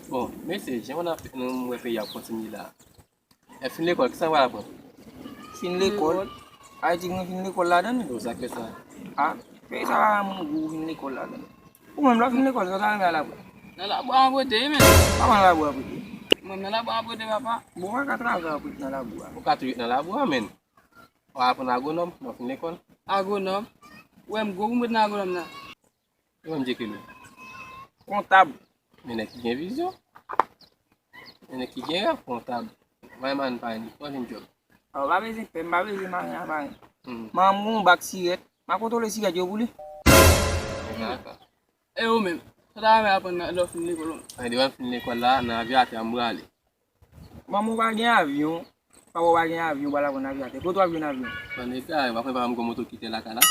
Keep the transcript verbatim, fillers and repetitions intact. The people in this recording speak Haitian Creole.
Bon, mesye, jan nou ap nou wè peyi a ap kontinye la. Lè fin lekòl, kisa w pral aprann? Fin lekòl? Lekòl. Ayiti gen fin lekòl ladan l? Bon, sa k fè sa? A, peyi sa pa moun gou fin lekòl ladan l. Ou menm, lè w fin lekòl, sa w ta renmen al aprann? Nan labou a mwen pote, wi, men. Kòman nan labou a pote? Mwen, nan labou a mwen pote, papa. Bon, ou pa ka travay apre nan labou a. Ou ka toujou ret nan labou a, men. W a aprann agwonòm, lè w fin lekòl. Agwonòm? Ou wè m gwo pou m ret nan agwonòm nan? Ou menm, Djekelo? Kontab. Men nèg ki gen vizyon. Men nèg ki gen rèv, kontab. Wayman pa ni, pa jwenn djòb. A, w pa bezwen pè, m pa bezwen mare a mare. Hmm. Manman m gon bak sirèt. M a kontwole sirèt yo pou li. Dakò. E ou menm? Sa w ta renmen aprann nan, lè w fin lekòl ou menm? Mwen, depi m fin lekòl la, nan avyatè a m prale. Manman w pa gen avyon, papa w pa gen avyon, w pral aprann avyatè. Kote w ap jwenn avyon? Bon, nèg sa, w ap wè papa m gon moto ki te lakay la.